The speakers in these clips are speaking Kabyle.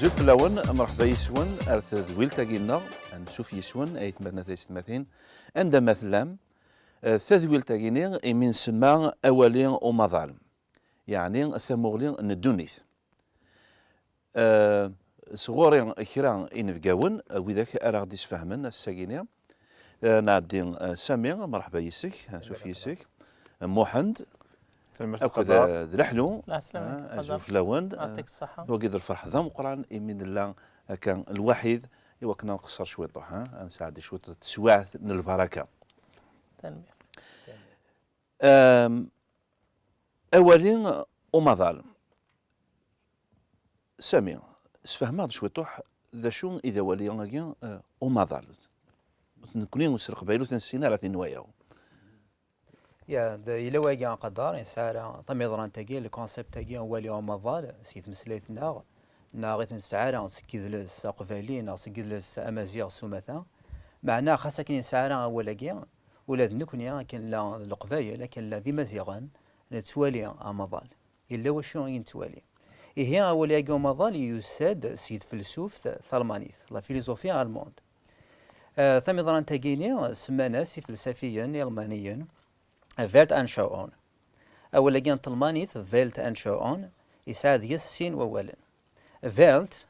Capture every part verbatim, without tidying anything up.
Zut fell-awen, mṛeḥba yis-wen ar tedwilt-agi-nneɣ, ansuf yis-wen, aytmaten, taysetmatin, anda ma tellam. Eh, tadwilt-agi-ni imi nsemma awali umaḍal, yeɛni tamuɣli n ddunit. Eh, sɣur-i kra inebgawen, eh, widak ara ɣ-d-isfehmen ass-agi-ni. Eh, nɛeddi, eh, Sami, mṛeḥba yis-k, ansuf yis-k. Eh, Muḥend, akked, eh, d Leḥlu, eh, azul fell-awen. Wagi d lferḥ d ameqqran imi nella akka lwaḥid, i wakken ad nqeṣṣer cwiṭuḥ, eh, ad nesɛeddi cwiṭ n teswiɛt n lbaraka. Tanemmirt. Ehm, awali umaḍal. Sami, sfehmeɣ-d cwiṭuḥ d acu i d awali-agi, eh, umaḍal. Nekni s leqbayel ur t-nessin ara tin n wayeḍ. Ya, d, yella wagi aqadar, yesɛa ara tamiḍrant-agi, le concept-agi, awali umaḍal, si tmeslayt-nneɣ, neɣ i t-nesɛa ara seg yidles aqbayli, neɣ seg yidles amaziɣ s umata. Meɛna, xas akken yesɛa ara awal-agi, ula d nekni, akken la d Leqbayel, akken la d Imaziɣen, nettwali amaḍal. Yella wacu i nettwali. Ihi, awal-agi umaḍal yusa-d seg tfelsuft talmanit, la philosophie allemande. Eh, tamiḍrant-agi-ni semman-as ifelsafiyen ialmaniyen Weltanschauung. Awal-agi n tlalmanit, Weltanschauung, yesɛa deg-s sin wawalen. Welt,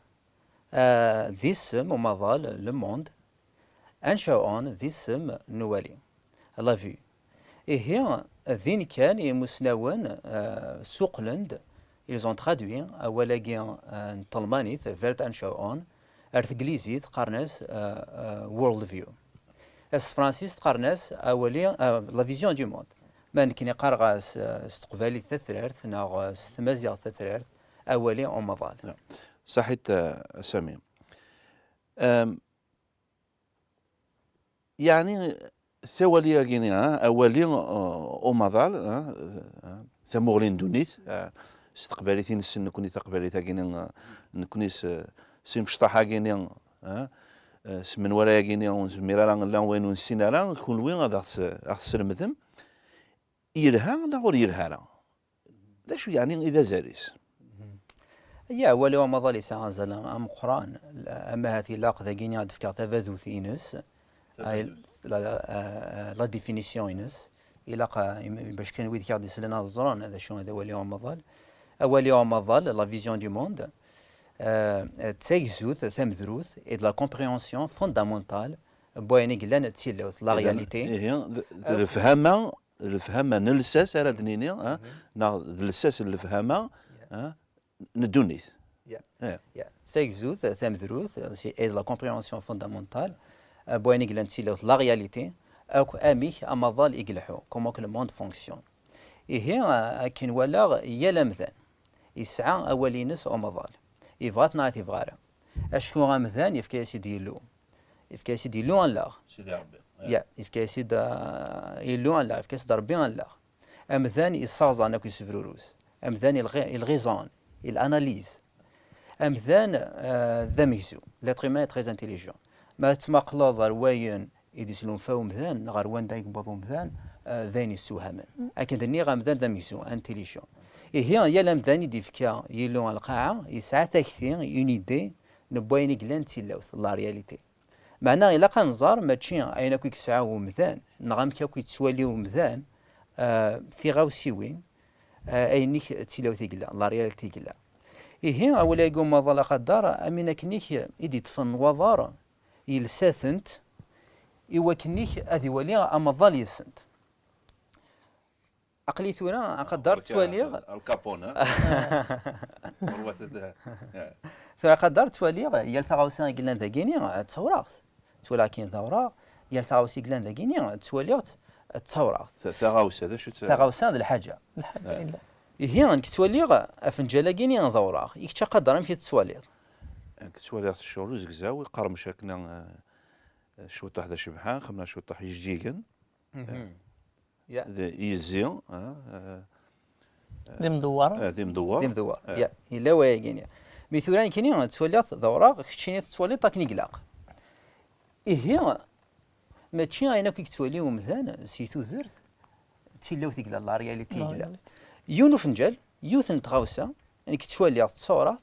eh, d isem umaḍal, le monde, Anschauung d isem n uwali, la vue. Ihi, din kan imusnawen, eh, suqlen-d, ils ont traduit awal-agi, eh, n tlalmanit, Weltanschauung, ar teglizit qqaren-as, eh, eh, world view. S tefransist qqaren-as awali, eh, la vision du monde. Ma nekni qqareɣ-as, eh, s teqbaylit tatrart neɣ, eh, s tmaziɣt tatrart, awali umaḍal. Saḥit, eh, Sami. Em, Yeɛni, tawali-agi-ni, ha, awali, uh, umaḍal, ha, ha, tamuɣli n ddunit, ha, s teqbaylit i nessen nekni, taqbaylit-agi-ni, uh, nekni s, s imecṭaḥ-agi-ni, ha, uh, s menwala-agi-ni, ur nezmir ara nella wayen ur nessin ara, kunwi ad aɣ-t-, aɣ-teslemdem. Yelha neɣ ur yelha ara? D acu yeɛni i d azal-is? Ya, awali umaḍal yesɛa azal ameqqran, ama ahat ilaq dagini ad d-fkeɣ tabadut-ines, ay, la, la, eh, la définition-ines, ilaq, eh, im-, bac kan wid i aɣ-d-isellen ad ẓren d acu d awali umaḍal. Awali umaḍal, la vision du monde, eh, d tagzut tamedrut et de la compréhension fondamentale n wayen i yellan d tilawt, la réalité. Ihi, d, d lefhama, lefhama n lsas ara d-nini, ha? Neɣ d lsas n lefhama, ha? N ddunit. Ya. Ya. D tagzut tamedrut, c'est, et la compréhension fondamentale, eh, n wayen i yellan d tilawt, la réalité, akk amek amaḍal i ileḥḥu, comment que le monde fonctionne. Ihi, eh, akken walaɣ, yal amdan yesɛa awal-ines umaḍal. Yebɣa-t neɣ ur t-yebɣi ara. Acku amdan yefka-yas-id Yillu. Yefka-yas-id Yillu allaɣ. Sidi Ṛebbi. Ya, yefka-yas-id, eh, Yillu allaɣ, yefka-yas-id Ṛebbi allaɣ. Amdan yessaẓan akk yessebruruz. Amdan il, il raisonne, il analyse. Amdan, eh, d amegzu. L'être humain est très intelligent. Ma tettmaqleḍ ar wayen i d-islunfa umdan, neɣ ar wanda i yewweḍ umdan, eh, d ayen yessewhamen. Akken d-nniɣ, amdan d amegzu, intelligent. Ihi, yal amdan i d-ifka Yillu lqaɛa, yesɛa takti, une idée, n wayen i yellan d tilawt, la réalité. Meɛna ilaq ad nẓer, mačči ayen akk i yesɛa umdan, neɣ amek akk yettwali umdan, eh, tiɣawsiwin, eh, ayen i d tilawt i yella, la réalité i yella. Ihi, awal-agi umaḍal aqadar, am win akken i d-iṭṭfen waḍar, yelsa-tent, i wakken ad iwali amaḍal yes-sent. Aql-i tura aqadar ttwaliɣ. Al Capone, ha? Tura aqadar ttwaliɣ, yal taɣawsa i yellan dagini, d tawraɣt. Ttwaliɣ akin d awraɣ, yal taɣawsa i yellan dagini, ttwaliɣ-tt d tawraɣt. Ta-, taɣawsa, d acu-tt? Taɣawsa d lḥaǧa. Lḥaǧa, illa. Ihi, nekk ttwaliɣ afenǧal-agini d awraɣ. I kečč aqadar, amek i tettwaliḍ? Nekk ttwaliɣ-t ccɣel uzegzaw, iqermec akken, eh, cwiṭuḥ d acebḥan, xemna cwiṭuḥ ijeǧǧigen. Ya. D yezzi, ah, ah, d imdewwer. Ah, d imdewwer. D imdewwer. Ya. Yella wayagini. Mi tura nekkini ttwaliɣ-t d awraɣ, keččini tettwaliḍ-t akken i ilaq. Ihi, mačči ayen akk i yettwali umdan si tudert, d tilawt i yella, la réalité i yella. Yiwen ufenǧal, yiwet n tɣawsa, nekk ttwaliɣ-tt d tawraɣt,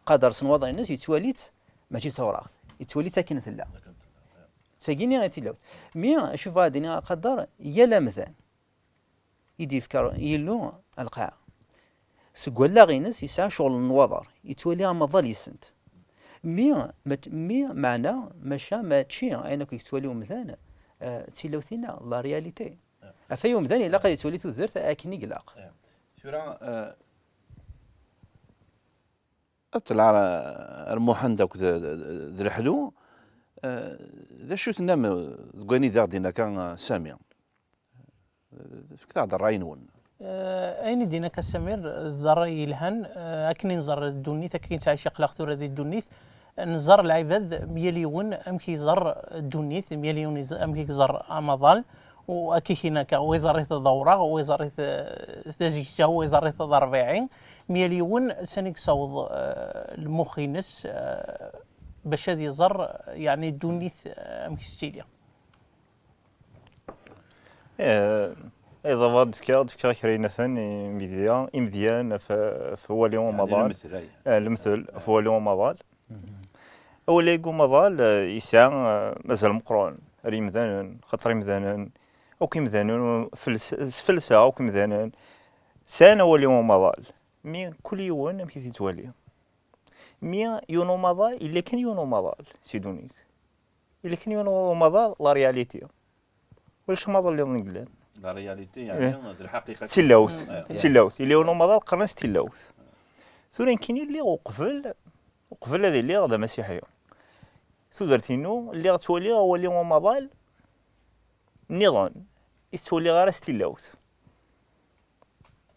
Qader s nnwaḍer-ines yettwali-tt mačči d tawraɣt, yettwali-tt akken tella. D tagini i d tilawt. Mi acu bɣiɣ ad d-iniɣ a Qader, yal amdan i d-yefka Yillu lqaɛa, seg wallaɣ-ines yesɛa ccɣel n nnwaḍer, yettwali amaḍal yes-sent. Mi, ma, mi meɛna, maca mačči ayen akk i yettwali umdan, eh, d tilawt-inna, la réalité. Afay umdan ilaq ad yettwali tudert akken i ilaq. Tura, eh, ad ṭṭleɣ ar, ar Muḥend akked d, d, d Leḥlu. Eh, d acu tennam deg wayen i d-aɣ-d-yenna akka, eh, Sami? Eh, fket-aɣ-d ṛṛay-nwen. Eh, ayen i d-yenna akka Samir, d ṛṛay yelhan, eh, akken i nẓer ddunit, akken i nettɛic aql-aɣ tura di ddunit, nẓer lɛibad, yal yiwen amek iẓer ddunit, yal yiwen iz-, amek iẓer amaḍal, u akka i k-yenna akka, wa iẓer-it d awraɣ, wa iẓer-it, eh, d azegzaw, wa iẓer-it d arbiɛi, yal yiwen sani yessaweḍ, eh, lmux-ines, eh, bac ad iẓer, yeɛni ddunit, eh, amek tettili. Eh, ay ḍabeɣ d-fkiɣ, d-fkiɣ kra yinatan i imedya, imedyan ɣef, ɣef wawal-iw amaḍal. Lemtel, ay. Eh, lemtel, ɣef wawal-iw amaḍal. Awal-agi umaḍal, eh, yesɛa, eh, azal meqqren ar yimdanen, xaṭer imdanen, akk imdanen, fels-, s felsa, akk imdanen sɛan awal-iw umaḍal. Mi kul yiwen amek i t-yettwali. Mi yiwen umaḍal, yella kan yiwen umaḍal si ddunit. Yella kan yiwen umaḍal, la réalité. Ulac amaḍal nniḍen i yellan. La réalité, yeɛni, eh, d lḥaqiqa. D tilawt. Mm. D tilawt. Yella yiwen umaḍal qqaren-as tilawt. Tura nekkini lliɣ uqbel, uqbel ad iliɣ d amasiḥi. Tudert-inu, lliɣ ttwaliɣ awal-iw umaḍal nniḍen. I ttwaliɣ ara s tilawt.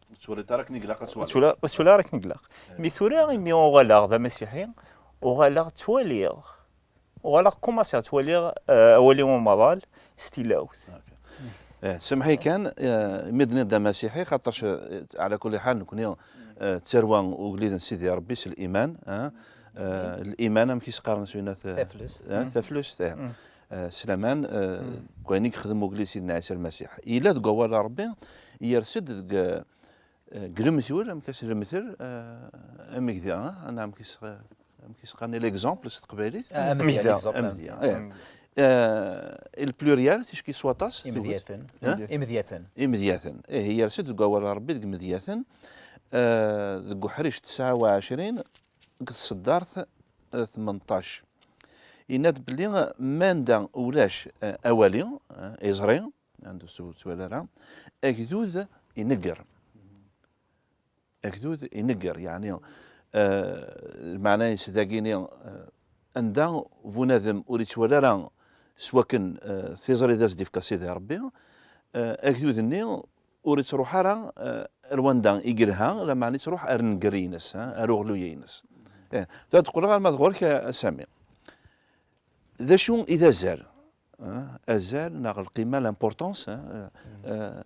Ur tettwaliḍ ara akken i ilaq ad twaliḍ. Ur ttwaliɣ ara akken i ilaq. Eh. Mi tura, imi uɣaleɣ d amasiḥi, uɣaleɣ ttwaliɣ. Uɣaleɣ kumaṣiɣ ttwaliɣ, eh, awal-iw umaḍal s tilawt. Ok. Eh, samḥ-iyi kan, eh, mi d-tenniḍ d amasiḥi, xaṭerc, eh, ɛla kulli ḥal, nekni, eh, d tarwa ugellid n Sidi Ṛebbi s liman, eh, eh, liman, amek i s-qqaren s winat, eh, taflest. Eh, taflest, eh. Eh, s laman, eh, deg wayen i yexdem ugellid Sidna Ɛisa Lmasiḥ. Yella deg wawal n Ṛebbi, yers-d deg, eh, deg lemtel, amek as lemtel, eh, amegdi, eh, neɣ amek i s-, amek i s-qqaren l'exemple s teqbaylit? Ah, amedya, amedya, l'exemple, amedya, amedya. Eh. Eh, le pluriel, ticki s waṭas, imedyaten. Eh? Imedyaten. Imedyaten. Eh, yers-d deg wawal n Ṛebbi deg imedyaten, eh, deg uḥric tesɛa u ɛecrin, deg tseddart, eh, tmenṭac. Yenna-d belli, eh, manda ulac, eh, awali, eh, iẓri, anda ur tettwali ara, agdud inegger. Agdud inegger, yeɛni, eh, lmeɛna-is dagini, eh, anda bunadem ur yettwali ara s wakken, eh, tiẓri d as-d-ifka Sidi Ṛebbi, eh, agdud-nni ur yettruḥ ara, eh, ar wanda i yelha, lameɛna yettruḥ ar nnger-ines, eh, ar uɣelluy-ines. Eh, tura ad d-qqleɣ arma d ɣur-k, a, a Sami. D acu i d azal? Eh, azal neɣ lqima, l'importance, eh, eh,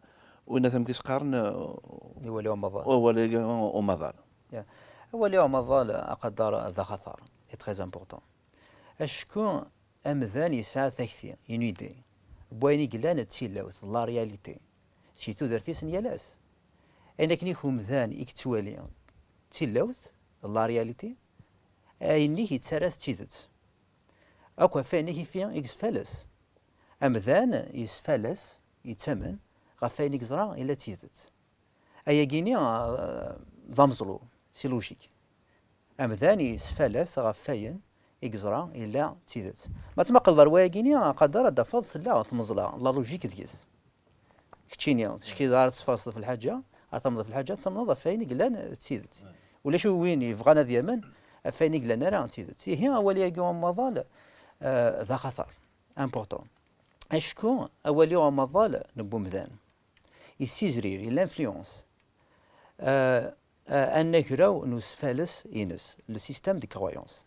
winna amek i s-qqaren, eh, i wawal-agi umaḍal. Ya. Awal-agi umaḍal, a Qader, d axatar, est très important. Acku amdan yesɛa takti, une idée, n wayen i yellan d tilawt, la réalité, si tudert-is n yal ass. Ayen akken i umdan i yettwali d tilawt, la réalité, ayen-nni yettarra d tidet. Akk ɣef wayen i yifi i yesfales. Amdan yesfales, yettamen, ɣef wayen i yeẓra yella d tidet. Ayagi-ni, ah, d ameẓlu, c'est logique. Amdan yesfales ɣef wayen i yeẓra yella d tidet. Ma tmaqleḍ ar wayagi-ni, a Qader, ad d-tafeḍ tella tmeẓla, la logique deg-s. Keččini, ticki ara tesfaseḍ ɣef lḥaǧa, ara tamneḍ ɣef lḥaǧa, ad tamneḍ ɣef wayen i yellan d tidet. Ulac win yebɣan ad yamen ɣef wayen i yellan ara d tidet. Ihi, awal-agi umaḍal, eh, d axatar, important. Acku awal-agi umaḍal n umdan, yessizrir, il influence, eh, eh, anagraw n usfales-ines, le système de croyance.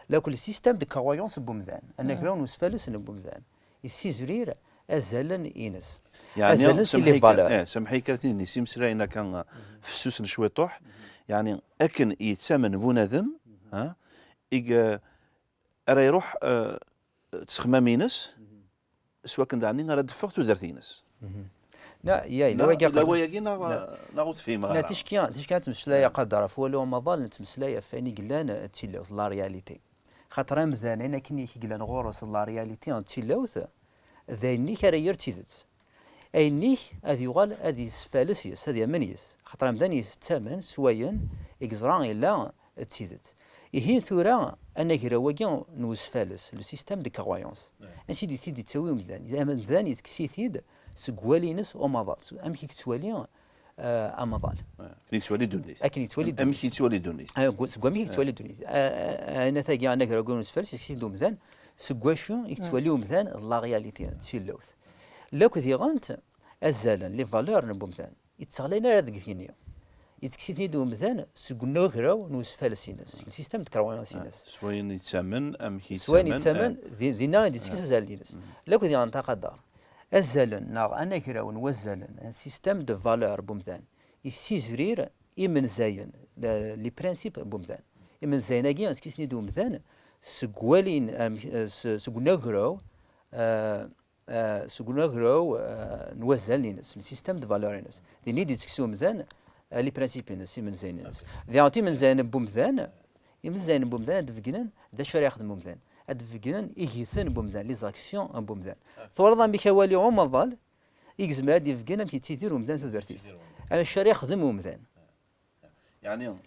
Lakk le système de croyance n umdan, anagraw n usfales n umdan, yessizrir azalen-ines. Yeɛni, azalen si les valeurs. Eh, samḥ-iyi kan, tin n yisimeslayen akka, eh, fessusen cwiṭuḥ, yeɛni akken yettamen bunadem, ha, i, eh, ara iruḥ, eh, ttexmam-ines, s wakken daɣen ara d-teffeɣ tudert-ines. Mhm. Na, ya, yella wagi yella aqader. Wayagi neɣ, neɣ ur tefhimeɣ ara? Na, ticki, ticki ad nettmeslay aqader ɣef walu amaḍal, nettmeslay ɣef wayen i yellan d tilawt, la réalité. Xaṭer amdan, ayen akken i k-yellan ɣur-s la réalité d tilawt, d ayen-ik ara yerr d tidet. Ayen-ik ad yuɣal ad yesfales yes, ad yamen yes. Xaṭer amdan yettamen s wayen i yeẓra yella d tidet. Ihi tura, anagraw-agi n usfales, le système de croyance, ansi d-it-id-yettawi umdan? Amdan yettekkes-it-id seg wawal-ines umaḍal. Amek i yettwali, eh, amaḍal? Akken yettwali ddunit. Akken yettwali ddunit. Amek yettwali ddunit? Ah, seg wamek i yettwali ddunit? Ah, ah, ah, tagi, anagraw-agi n usfales, yettekkes-it-id umdan seg wacu i yettwali umdan d la réalité, d tilawt. Lakk diɣen azalen, les valeurs n umdan. Yettɣlay ara deg tini. Yettekkes-iten-id umdan seg unagraw n usfales-ines, seg le système de croyance-ines. S wayen yettamen, amek yettamen. S wayen yettamen, dinna i d-yettekkes azal-ines. Lakk diɣen aqader. Azalen neɣ anagraw n wazalen, un système de valeurs n umdan, yessizrir imenzayen, les principes n umdan. Imenzayen-agi, yettekkes-iten-id umdan seg walin, seg unagraw, eh, seg unagraw, eh, n wazal-ines, le système de valeurs-ines. Din i d-yettekkes umdan, eh, les principes-ines, imenzayen-ines. Diɣen imenzayen n umdan, imenzayen n umdan ad d-beggnen d acu ara yexdem umdan. Ad d-beggnen igiten n umdan, les actions n umdan. Twalaḍ amek awali umaḍal i yezmer ad d-ibeggen amek yettidir umdan tudert-is. Acu ara yexdem umdan. Yeɛni,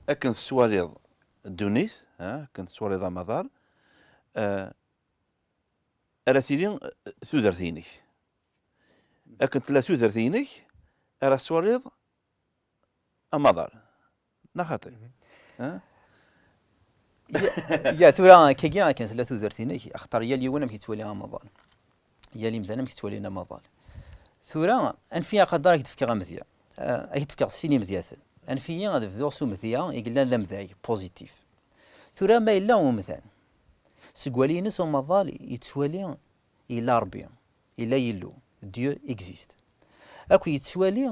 akken tettwaliḍ ddunit, ha, akken tettwaliḍ amaḍal, eh, ara tili, eh, tudert-inek. Akken tella tudert-inek, ara tettwaliḍ amaḍal. Neɣ xaṭi? Ha? Ya, ya, tura, akkagi akken tella tudert-inek, axaṭer yal yiwen amek yettwali amaḍal. Yal imdan amek ttwalin amaḍal. Tura, anef-iyi aqader ad k-d-fkeɣ amedya. Ah, ad k-d-fkeɣ sin imedyaten. Anef-iyi ad bduɣ s umedya i yellan d amedya positif. Tura, ma yella umdan, seg wali-ines umaḍal yettwali yella Ṛebbi, yella Yillu, Dieu existe. Akk yettwali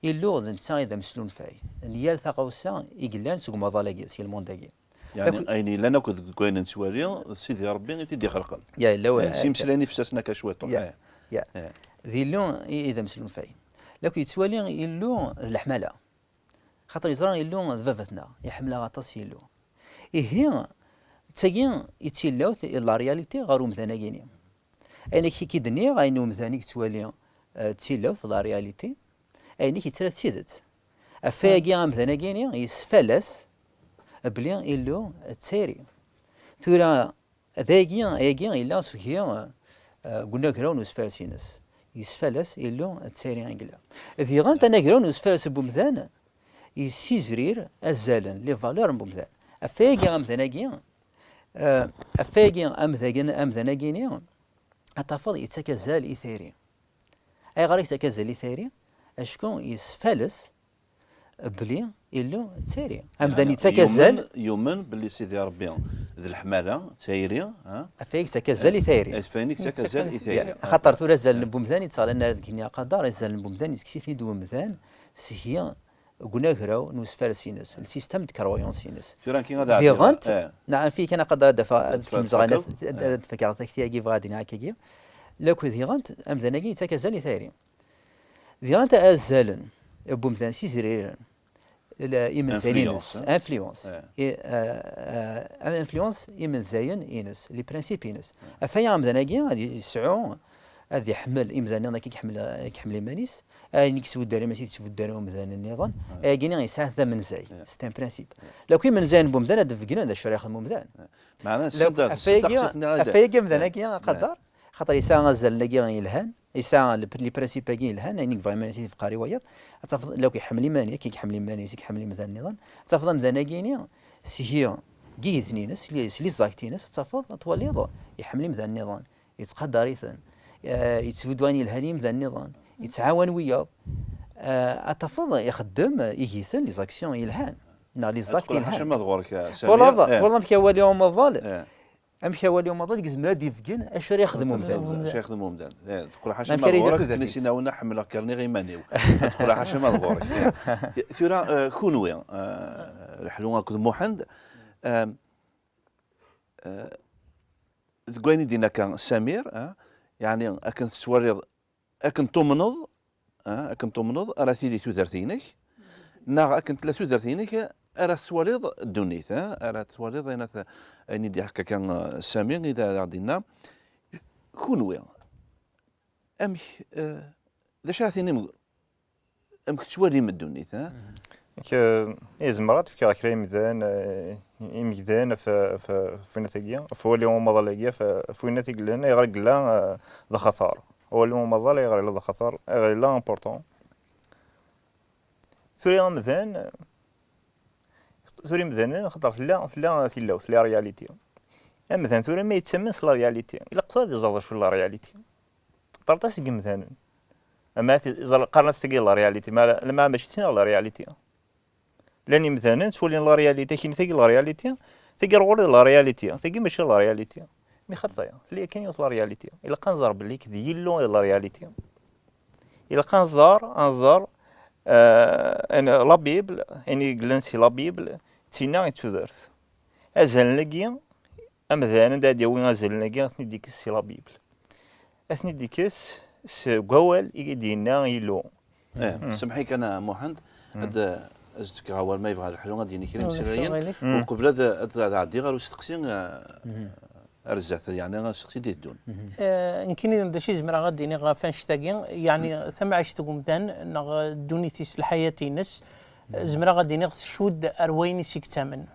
Illu d netta i d ameslunfay n yal taɣawsa i yellan seg umaḍal-agi, si lmond-agi. Yeɛni, ayen yellan akk deg wayen nettwali, d Sidi Ṛebbi i t-id-ixelqen. Ya, yella wa-, eh, s imeslayen ifessasen akka cwiṭ. Ya, ya. D Illu i, i d ameslunfay. Lakk yettwali Illu d leḥmala. Xaṭer yeẓra Illu d baba-tneɣ, iḥemmel-aɣ aṭas Illu. Ihi, d tagi i d tilawt, la réalité ɣer umdan-agi-ni. Ayen i k-id-nniɣ, ayen umdan i yettwali, eh, d tilawt, la réalité, ayen i k-yettra d tidet. Ɣef wayagi amdan-agi-ni yesfal-as belli Illu d tayri. Tura, d ayagi, ayagi yella seg-i, eh, deg unagraw n usfales-ines. Yesfal-as Illu d tayri i yella. Diɣen anagraw n usfales n umdan yessizrir azalen, les valeurs n umdan. Ɣef wayagi amdan-agi, eh, ɣef wayagi amdagen-, amdan-agi-ni, ad tafeḍ yettak azal i tayri. Ayɣer i yettak azal i tayri? Acku yesfales belli Illu d tayri. Amdan yettak azal. Yumen, yumen belli Sidi Ṛebbi d leḥmala, d tayri, ha? Ɣef wayagi yettak azal i tayri. Ɣef wayagi yettak azal i tayri. Axaṭer tura azalen n umdan yettɣlan ar deg-nni aqader, azalen n umdan yettekkes-iten-id umdan seg-i deg unagraw n usfales-ines, le système de croyance-ines. Tura nekki ad ɛeddiɣ. Diɣent, eh. Neɣ anef-iyi kan aqader ad d-afeɣ, ad kemmzeɣ, ad, ad, ad fakeɣ takti-agi bɣiɣ ad d-iniɣ akkagi. Lakk diɣent, amdan-agi yettak azal i tayri. Diɣent azalen n umdan s izriren, la, imenzayen-ines, influence. Influence. Eh. I, eh, eh, influence imenzayen-ines, les principes-ines. Eh. Ɣef waya amdan-agi ad yesɛu ad iḥemmel imdanen akken i iḥemmel, i iḥemmel iman-is, ayen i yettbuddar iman-is i yettbuddar umdan nniḍen, ayagi-nni yesɛa tamenzay, c'est un principe. Lakk imenzayen n umdan ad d-beggnen d acu ara yexdem umdan. Meɛna, send-, ɣef wayagi, ɣef wayagi amdan-agi aqader, xaṭer yesɛa azalen-agi yelhan, yesɛa le-, les principes-agi yelhan, ayen i yebɣa iman-is i tebqar i wayeḍ, ad tafeḍ lakk iḥemmel iman-, akken i iḥemmel iman-is, i iḥemmel imdanen nniḍen, ad tafeḍ amdan-agi-nni, seg-i, deg yigiten-ines, s les actes-ines, ad tafeḍ, ad twaliḍ, iḥemmel imdanen nniḍen. Yettqadar-iten, eh, yettbuddu ayen yelhan i yimdanen nniḍen, yettɛawan wiyaḍ. Eh, ad tafeḍ ixeddem igiten, les actions yelhan, neɣ les actes yelhan. Ad teqqel ḥaca ma d ɣur-k, a Samir. Twalaḍ, eh, twalaḍ amek awali umaḍal? Eh. Amek awali umaḍal i yezmer ad d-ibeggen acu ara yexdem umdan? Acu ara yexdem umdan? Eh, teqqel ḥaca ma d ɣur-k, akken i s-inna winna ḥemmleɣ-k rniɣ iman-iw. Ad teqqel ḥaca ma d ɣur-k. Eh. Tura, eh, kunwi, eh, Leḥlu akked Muḥend, eh, eh, deg wayen i d-yenna akka Samir, eh, yeɛni akken tettwaliḍ, akken tumneḍ, ah, akken tumneḍ ara tili tudert-inek, neɣ akken tella tudert-inek ara tettwaliḍ ddunit, ah, ara tettwaliḍ ayen at-, ayen i d-iḥka kan, ah, Sami i d ara ɣ-d-inna. Kunwi, amek, ah, d acu ara tinim, amek tettwalim ddunit, ah? Nekk, eh, i zemreɣ ad d-fkeɣ kra imdanen, eh, imegdan ɣef, ɣef, ɣef winat-agi, ɣef wawal n umaḍal-agi, ɣef, ɣef winat i yellan, ayɣer i yella, eh, d axatar. Awal n umaḍal, ayɣer yella d axatar, ayɣer yella important. Tura amdan, tura imdanen, xaṭer tella, tella tilawt, tella réalité. Amdan tura ma yettamen s la réalité, ilaq tura ad iẓer d acu la réalité. Ṭṭerḍas deg yimdanen. Ama t-, ẓer-, qqaren-as tagi la réalité, ma la, lmeɛna mačči d tin la réalité. Llan imdanen ttwalin la réalité, akin tagi la réalité, tagi ar ɣur-i d la réalité, tagi mačči la réalité. Mi xaṭi, tella kan yiwet la réalité. Ilaq ad nẓer belli d Yillu i d la réalité. Ilaq ad nẓer, ad nẓer, euh, en-, la Bible, ayen i yellan si la Bible, d tinna i d tudert. Azalen-agi, amdan, anda ad yawi azalen-agi, ad ten-id-ikkes si la Bible. Ad ten-id-ikkes seg wawal i d-yenna Yillu. Eh, semmeḥ-iyi kan, a Muḥend, ad, ad s-d-fkeɣ awal ma yebɣa leḥlu, ad d-yini kra n yimeslayen. Uqbel ad, ad, ad ɛeddiɣ ɣer usteqsi, eh, ar zdat, yeɛni asteqsi d-iteddun. Eh, nekkini d acu i zemreɣ ad d-iniɣ ɣef annect-agi, yeɛni tamɛict n umdan neɣ ddunit-is, lḥayat-ines, zemreɣ ad d-iniɣ tcudd ar wayen i s-yettamen.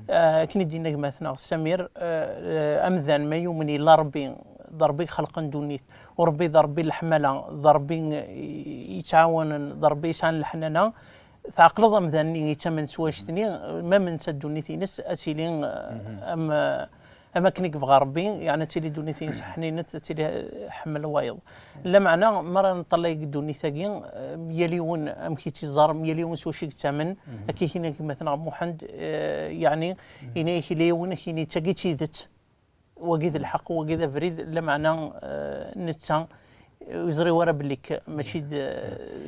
Eh, akken i d-yenna gma-tneɣ Samir, eh, eh, amdan ma yumen yella Ṛebbi, d Ṛebbi i ixelqen ddunit, u Ṛebbi d Ṛebbi n leḥmala, d Ṛebbi i, i yettɛawanen, d Ṛebbi yesɛan leḥnana, tɛeqleḍ amdan-nni yettamen s wanect-nni, ma netta ddunit-ines ad tili, eh, am, eh, am akken i yebɣa Ṛebbi, yeɛni ad tili ddunit-ines ḥninet, ad tili, eh, ḥemmel wayeḍ. Lameɛna, mi ara neṭṭalay deg ddunit-agi, eh, yal yiwen amek i tt-iẓer, yal yiwen s wacu i yettamen, akka i k-yenna gma-tneɣ Muḥend, eh, yeɛni, yenna-yak yal yiwen ad k-yini d tagi d tidet, wagi d lḥeqq, wagi d abrid, lameɛna, eh, netta, eh, ur yeẓri wara belli k-, mačči d,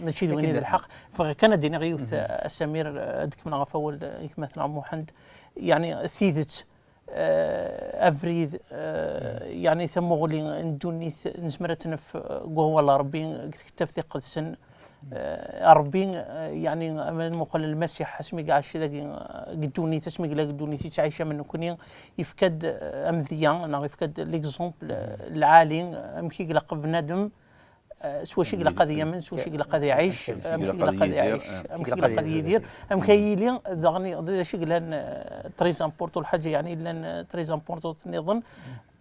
mačči d win i d lḥeqq. Bɣiɣ kan ad d-iniɣ yiwet, eh, a Samir, eh, ad d-kemmleɣ ɣef wawal, eh, gma-tneɣ Muḥend, yeɛni tidet, eh, abrid, eh, yeɛni tamuɣli n ddunit, nezmer ad tt-naf, eh, deg wawal n Ṛebbi, deg tektabt iqedsen. Eh, Ṛebbi, eh, yeɛni, ma nmuqel Lmasiḥ, asmi i iɛac dagi, eh, deg ddunit, asmi i yella deg ddunit, yettɛic am nekkni, yefka-d, eh, amedya, neɣ yefka-d l'exemple, eh, lɛali, eh, amek i ilaq bnadem, eh, s wacu i ilaq ad yamen, s wacu i ilaq ad iɛic, amek i ilaq ad iɛic, amek i ilaq ad yidir, amek ad yili, daɣen d acu i yellan, eh, très important, lḥaǧa, yeɛni, yellan, eh, très important nniḍen.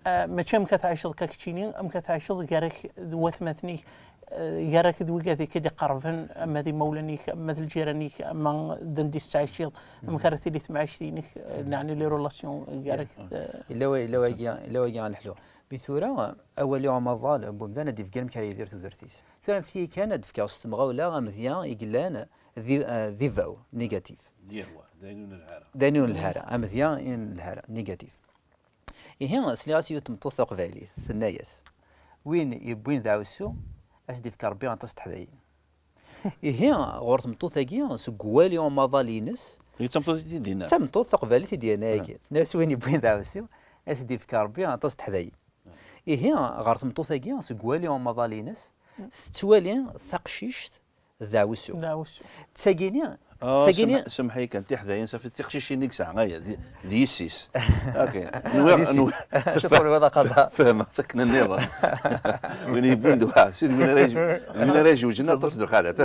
Eh, mačči amek ad tɛiceḍ akka keččini, amek ad tɛiceḍ gar-ak d watmaten-ik, eh, gar-ak d wigad i k-id-iqerben, ama d imawlan-ik, ama d lǧiran-ik, ama d anda i tettɛiciḍ, amek ara tili temɛict-inek, eh, neɛni les relations gar-ak d, yella wa-, yella wagi, yella wagi a leḥlu. Mi tura, awal-iw amaḍal n wemdan ad d-yefk amek ara yidir tudert-is. Tura, anfet-iyi kan ad d-fkeɣ s temɣawla amedya i yellan d, eh, d ibaw, négatif. D ihwa, d ayen ur nelhi ara. D ayen ur nelhi ara, amedya i nelhi ara, négatif. Ihi, sliɣ-as i yiwet tmeṭṭut taqbaylit, tenna-yas: "Win yewwin deɛwessu, ad s-d-ifk Ṛebbi aṭas n teḥdayin." Ihi, ɣur tmeṭṭut-agi, seg wawal-iw amaḍal-ines, d tameṭṭut i d-yenna. D tameṭṭut taqbaylit i d-yenna yagi. Tenna-yas: "Win yewwin deɛwessu, ad s-d-ifk Ṛebbi aṭas n teḥdayin." Ihi, ɣer tmeṭṭut-agi, seg wawal-iw amaḍal-ines, tettwali taqcict d deɛwessu. D deɛwessu. D tagini, ah, d tagini. Sem-, semmeḥ-iyi kan, tiḥdayin, safi, d tiqcicin i yesɛa, aya, d, d yessi-s. Ok. Nwiɣ, nwiɣ. Acu tqulweḍ a Qada? Fehmeɣ-tt akken nniḍen. Win yewwin ddwa, si d win ara yej-, d win ara yejewjen aṭas n lxalat.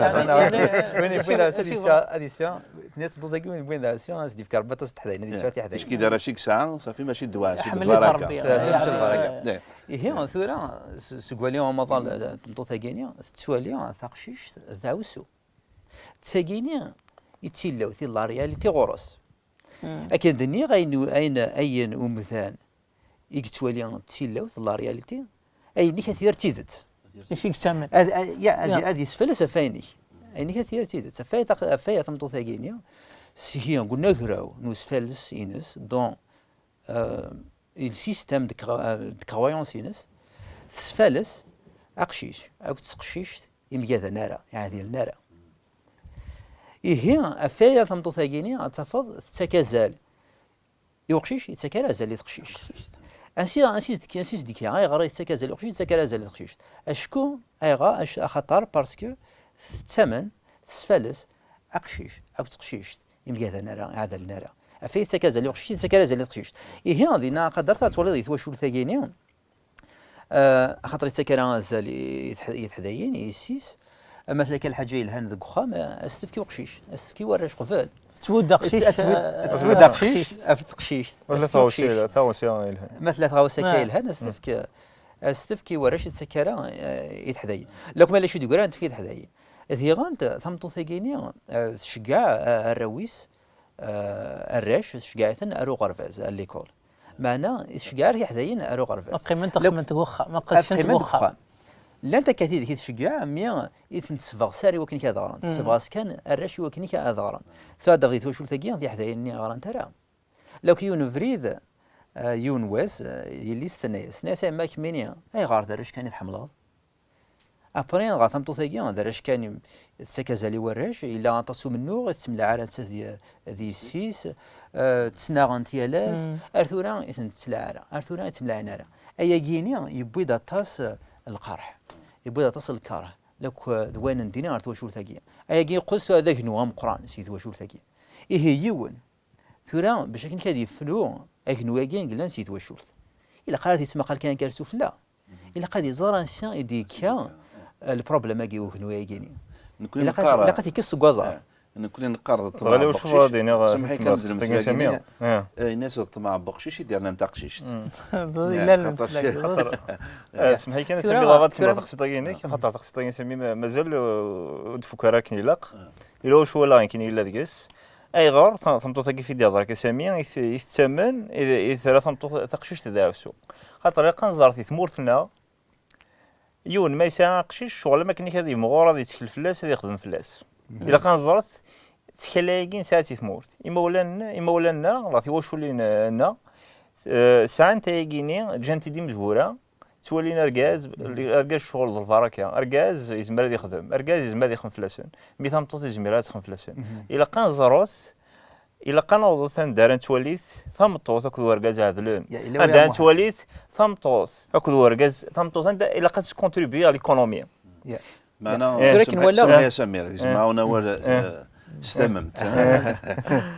Win yewwin deɛwessu, ad yesɛu, ad yesɛu, tenniḍ tmeṭṭut-agi, win yewwin deɛwessu, ad s-d-yefk Ṛebbi aṭas n teḥdayin, ad yesɛu tiḥdayin. Ticki d arrac i yesɛa, safi, mačči d ddwa, d lbaraka. Ticki d lbaraka. Ihi, tura, s-, seg wawal-iw amaḍal, eh, n tmeṭṭut-agi-ni, tettwali taqcict d deɛwessu. D tagini i d tilawt, i la réalité ɣur-s. Akken d-nniɣ, ayen, ayen, ayen umdan i yettwali d tilawt, la réalité, ayen-nni ad t-yerr d tidet. Acu i yettamen? Ad, ad, ya, ad, ad yesfales ɣef wayen-ik. Ayen-nni ad t-yerr d tidet. Ɣef waya taq-, ɣef waya tameṭṭut-agi-ni, seg unagraw n usfales-ines, dont euh, le système de cro-, euh, de croyance-ines, tesfales aqcic akked teqcict i mgaden ara, iɛdilen ara. Ihi, ɣef waya tameṭṭut-agi-ni ad tafeḍ tettak azal i uqcic, yettak ara azal i teqcict. Ansi, ansi s-d-, ansi s-d-ikka, ayɣer i tettak azal i uqcic, yettak ara azal i teqcict? Acku, ayɣer? Ac-, axaṭer, parce que tettamen, tesfales aqcic akked teqcict, imgadan ara, iɛdalen ara. Ɣef ay yettak azal i uqcic, yettak ara azal i teqcict. Ihi, dinna aqader, ad twaliḍ di twacult-agi-ni, eh, axaṭer yettak ara azal i teḥ-, i teḥdayin, i yessi-s. Ma tella kan lḥaǧa yelhan deg uxxam, eh, ad s-tefk i uqcic, ad s-tefk i warrac qbel. Tettwud aqcic, Ad tettwud, eh, ad tettwud eh, aqcic, aqcic. Af teqcict, Wala ad s-tefk i taɣawsa, uqcic. Taɣawsa yelhan. Ma tella taɣawsa akka Ah. yelhan, ad s-tefk, ad s-tefk i warrac, ad tefk ara, eh, i teḥdayin. Lakk ma lala acu d-yegran, ad tefk i teḥdayin. Diɣen, tameṭṭut-agi-ni, eh, tceggeɛ, eh, arraw-is, eh, arrac, tceggeɛ-iten ar uɣerbaz, ar l'école. Meɛna, tceggeɛ ar tiḥdayin ar uɣerbaz. Ma qqiment Lakk xedment deg uxxam, ma ad qedcent deg qqiment deg uxxam. uxxam. Llant akka tidak i tceggeɛ, mi i tent-tesbeɣ sar i wakken ad ɣrent. Mm. Tesbeɣ-as kan arrac i wakken ad ɣrent. Tɛeddaḍ di twacult-agi, tiḥdayin-nni ɣrant ara. Lakk yiwen ubrid, eh, yiwen wass, eh, yelli-s tenna-yas, tenna-yas: "A yemma, kemmini, ayɣer d arrac kan i tḥemmleḍ?" Après, dɣa tameṭṭut-agi, d arrac kan i tettak azal i warrac, yella aṭas umennuɣ, i tettemlaɛ ara netta d, d yessi-s, eh, ttnaɣent yal ass, Mm. ar tura i ten-tettlaɛ ara, ar tura i ttemlaɛin ara. Ayagi-ni yewwi-d aṭas, eh, lqerḥ, yewwi-d aṭas lkeṛh, lakk, eh, d wayen n dini ɣer twacult-agi. Ayagi yeqqel s d agnu ameqqran si twacult-agi. Ihi yiwen, tura, bac akken ad yefru agnu-agi i yellan si twacult, ilaq ara ad yettmaqal kan akka ar sufella. Ilaq ad iẓer ansi i d-yekka, eh, lproblem-agi, ugnu-agi-ni. Nekkni Ilaq ad, neqqar, ilaq ad yekkes seg waẓar. eh, nekkni neqqar d ṭṭmeɛ Ɣali, n wacu uqcic. Ad d-iniɣ, Semmeḥ-iyi kan, d lemtel-agi, Sami. Eh. Eh, ini-as d ṭṭmeɛ n uqcic i d-yernan taqcict. Mm. Ḍ-, Neɣ, llan xaṭer, lemtel-agi, xaṭer, ḍ-, eh, semmeḥ-iyi kan, Tura, Sami, dɣa ad kemmleɣ tura, taqsiṭ-agi-inek, xaṭer taqsiṭ-agi, Sami, ma-, mazal, uh, ur d-tfuk ara akken ilaq. Eh. Ila wacu walaɣ akken yella deg-s. Ayɣer ta-, tameṭṭut-agi i d-ihḍer akka Sami, i t-, i tettamen, i, i terra tameṭṭut taqcict d aɛewsu? Xaṭer ilaq ad nẓer di tmurt-nneɣ, yiwen ma yesɛa aqcic, ccɣel am akken ad yimɣur, ad yettkel fell-as, ad yexdem fell-as. Mhm. Ilaq ad nẓret ttkala-agi nesɛa-tt i tmurt. Imawlan-, imawlan-nneɣ, neɣ tiwaculin-nneɣ, eh, sɛant ayagi-ni, ǧǧant-id imezwura, ttwalin argaz, Mhm. argaz ccɣel d lbaraka, argaz yezmer ad yexdem, argaz yezmer ad yexdem fell-asen, mi tameṭṭut yezmer ad texdem fell-asen. Mhm. Ilaq ad nẓret, ilaq ad nawḍet anda ara nettwalit tameṭṭut akked urgaz ɛedlen. Ya, illa Anda waya ara nettwalit tameṭṭut akked urgaz, tameṭṭut anda ilaq ad teskontribuye à l'économie. Ya. Meɛna, Eh. Tura akken semmeḥ-, walaɣ. Semmeḥ-iyi a Samir, gezmeɣ-awen awal, Eh. eh, s tamemt, eh.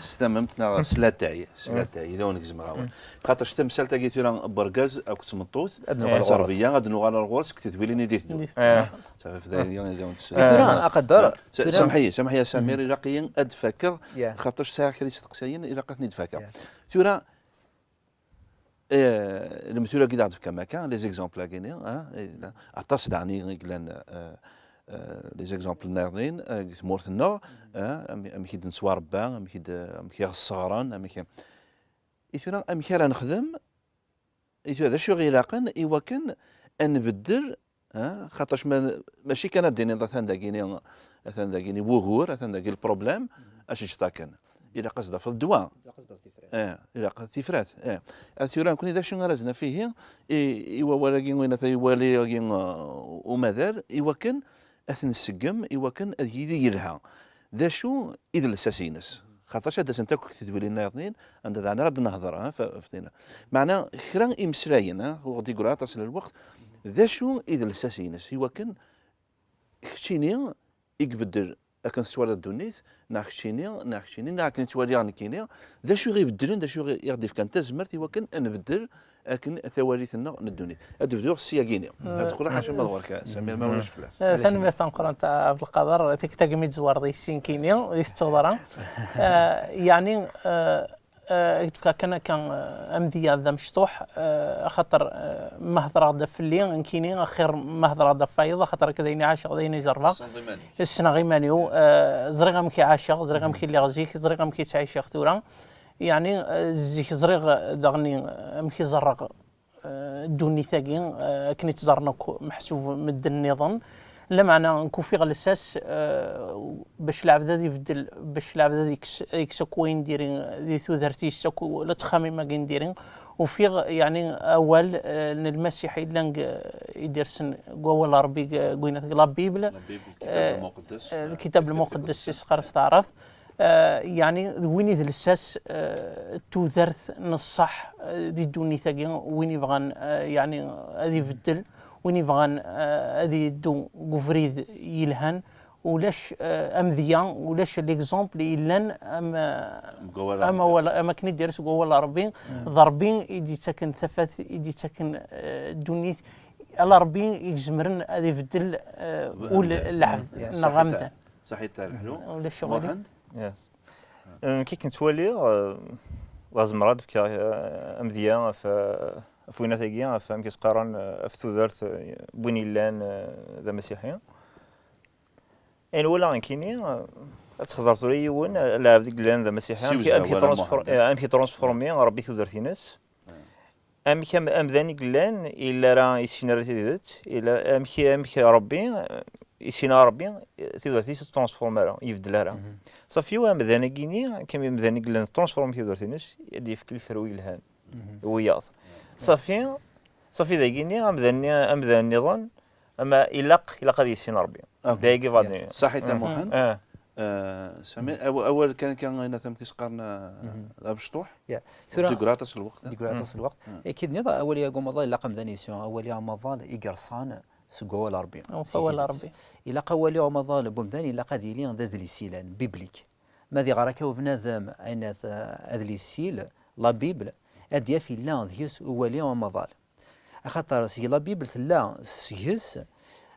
S tamemt neɣ s latay, s latay, yella win gezmeɣ-awen. Xaṭer tamsalt-agi tura n urgaz akked tmeṭṭut, Ad nuɣal ɣur-s. Tterbiya, ad nuɣal ar ɣur-s deg tedwilin i d-iteddun. Eh. Safi, f-, da-, da-, da-, Eh. Tura, aqader, Sa-, tura. Samḥ-iyi, samḥ-iyi a Samir, ilaq-iyi ad d-fakeɣ, Ya. xaṭer sɛiɣ kra n yisteqsayen, ilaq ad ten-id-fakeɣ. Ya. Tura, eh, lemtul-agi d aɣ-d-tefkam akka, les exemples-agi-ni, ah, eh, aṭas daɣen i yellan, eh, eh, les exemples nniḍen, eh, deg tmurt-nneɣ, eh, am-, amek i d-nettwarebba, amek i d-, amek i ɣ-sseɣren, amek i, i tura, amek ara nexdem, i tura, d acu i ɣ-ilaqen i wakken ad nbeddel, eh, xaṭac ma, mačči kan ad d-tiniḍ atan dagini, atan dagini wugur, atan dagi lproblem, Mhm. ad teǧǧeḍ akken. Ilaq ad s-d-tafeḍ ddwa. Ilaq ad s-d-tafeḍ tifrat. Eh, ilaq tifrat, eh. Ad tura nekni d acu ara s-naf ihi i, i wawal-agi, win ata iwali-agi, uh, umader, i wakken ad t-nseggem, i wakken ad yili yelha. D acu i d lsas-ines? Xaṭac ad d-asent akk tedwilin nniḍen, anda daɣen ara d-nehḍer, ha, f-, f-, dinna. Meɛna, kra imeslayen, ha, ur ɣ-d-yeggri aṭas n lweqt, d acu i d lsas-ines? I wakken keččini i ibeddel akken tettwaliḍ ddunit, neɣ keččini, neɣ keččini, neɣ akken i ttwaliɣ nekkini, d acu i ɣ-ibeddlen, d acu i ɣ-, i ɣ-d-ifkan tazmert i wakken ad nbeddel akken tawalit-nneɣ n ddunit. Ad d-bduɣ s yagini. Eh, Ad teqqel ḥaca ma d ɣur-k, Samir, ma ulac fell-as. Eh, tanemmirt tameqqrant a Abdelkader, tikkelt-agi mi d-tezwareḍ yes-i nekkini, di tettuḍ ara. Eh, yeɛni, eh, eh, ad k-d-fkeɣ kan akka, eh, amedya d amecṭuḥ, eh, axaṭer, eh, ma hedreɣ-d fell-i nekkini, axir ma hedreɣ-d ɣef wayeḍ, axaṭer akka d ayen i ɛaceɣ, d ayen i jerbeɣ. Tessneḍ iman-ik. Ssneɣ iman-iw, eh, ẓriɣ amek i ɛaceɣ, ẓriɣ amek i lliɣ zik, ẓriɣ amek i ttɛiciɣ tura. Yeɛni, eh, zik ẓriɣ, eh, daɣen, eh, amek i ẓerreɣ, eh, ddunit-agi, eh, akken i tt-ẓerren akk meḥsub medden nniḍen. Lameɛna nekk ufiɣ lsas, eh, bac lɛebd ad ibeddel, bac lɛebd ad ikkes, ikkes akk wayen diri di tudert-is akk, la ttxamim-agi n diri. Ufiɣ, yeɛni, awal, eh, n Lmasiḥ yellan deg, i d-irsen deg wawal n Ṛebbi, deg, deg winna, deg la Bible. La Bible, Lkitab Eh, Lmuqeddes. eh, Lkitab Lmuqeddes, s tɣerst taɛrabt. Eh, yeɛni, d win i d lsas, eh, n tudert n ṣṣeḥ, eh, di ddunit-agi, win ibɣan, eh, yeɛni, ad ibeddel, win ibɣan, eh, ad yeddu deg ubrid yelhan, ulac eh, amedya, ulac l'exemple yellan am, eh, am awal, am akken i d-yerra seg wawal n Ṛebbi, d Ṛebbi i d-yettaken tafat, i d-yettaken eh, ddunit, ala Ṛebbi i izemren ad ibeddel eh, ul n lɛebd neɣ amdan. Saḥit a Leḥlu. Ulac aɣilif. Muḥend? Yes. Nekk akken ttwaliɣ, eh, zemreɣ ad d-fkeɣ eh, amedya ɣef, eh, ɣef winat-agi, ɣef amek i s-qqaren, eh, ɣef tudert eh, n win yellan eh, d amasiḥi. Ayen walaɣ nekkini, eh, ad texẓer tura yiwen, eh, lɛebd i yellan d amasiḥi, amek, amek i transformi Ṛebbi tudert-ines. Amek am-, amdan i yellan, illa ara issin ara tidet, illa, amek, amek Ṛebbi, eh, issin ara Ṛebbi, eh, tudert-is ur tettṛansfurm ara, ur ibeddel ara. Ṣafi, wa amdan-agi-ni, akken amdan i yellan tettṛansfurm tudert-ines, ad d-yefk lefru yelhan i wiyaḍ. Ṣafi, ṣafi dagi-ni, amdan-nni, amdan nniḍen, ama ilaq, ilaq ad yissin Ṛebbi. Dagi baḍni. Saḥit a Muḥend. Eh, Sami, aw-, awal kan akka, ayen amek i s-qqaren, eh, d abecṭuḥ. Ur d-yeggri aṭas lweqt, eh? Ur d-yeggri aṭas lweqt. Akken nniḍ, awal-agi umaḍal ilaq amdan yesɛu awal-agi umaḍal i yerṣan seg wawal Ṛebbi. Awal Ṛebbi. Ilaq awal-agi umaḍal n umdan ilaq ad yili d adlis yellan, biblik. Ma ad iɣer akka ubnadem ayen ad, adlis-il, la Bible, ad d-yaf illa deg-s awal-agi umaḍal. Axaṭer seg la Bible tella seg-s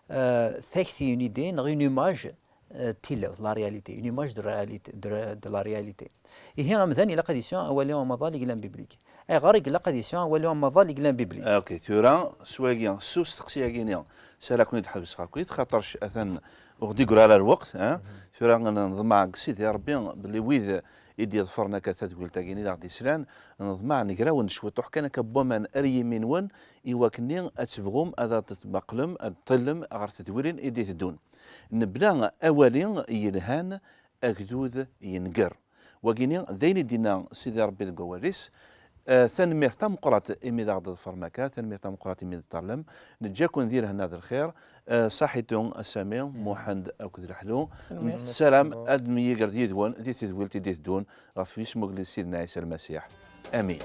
eh, takti, une idée, neɣ une image eh, de tilawt, la réalité, une image de, réalité, de, de la réalité. Ihi amdan ilaq ad yesɛu awal-agi umaḍal i yellan biblik. Ayɣer i ilaq ad yesɛu awal-agi umaḍal i yellan biblik? Ok, tura s wagi, s usteqsi-agi-ni, s ara ken-id-ḥebseɣ akkit, xaṭerc atan ur ɣ-d-yeggri ara lweqt, eh? Tura neḍmeɛ deg Sidi Ṛebbi belli wid i d-yeḍfren akka tadwilt-agi-ni d aɣ-d-yeslan, neḍmeɛ negrawen cwiṭuḥ kan akka n waman ar yimi-nwen, i wakken-nni ad tebɣum ad aɣ-d-tmaqlem, ad d-teṭṭilem ɣer tedwilin i d-iteddun. Nebna awal-agi yelhan, agdud yenger. Wagi-ni d ayen i d-yenna Sidi Ṛebbi deg wawal-is. Eh, tanemmirt tameqqrant imi d aɣ-d-tḍefrem akka, tanemmirt tameqqrant imi d-teṭṭalem. Neǧǧa-ken di lehna d lxir. Eh, ṣaḥitu a Sami, Muḥend akked Leḥlu. Nessaram ad nemyiger d yid-wen di tedwilt i d-iteddun ɣef yisem ugellid Sidna Ɛisa Lmasiḥ. Amin.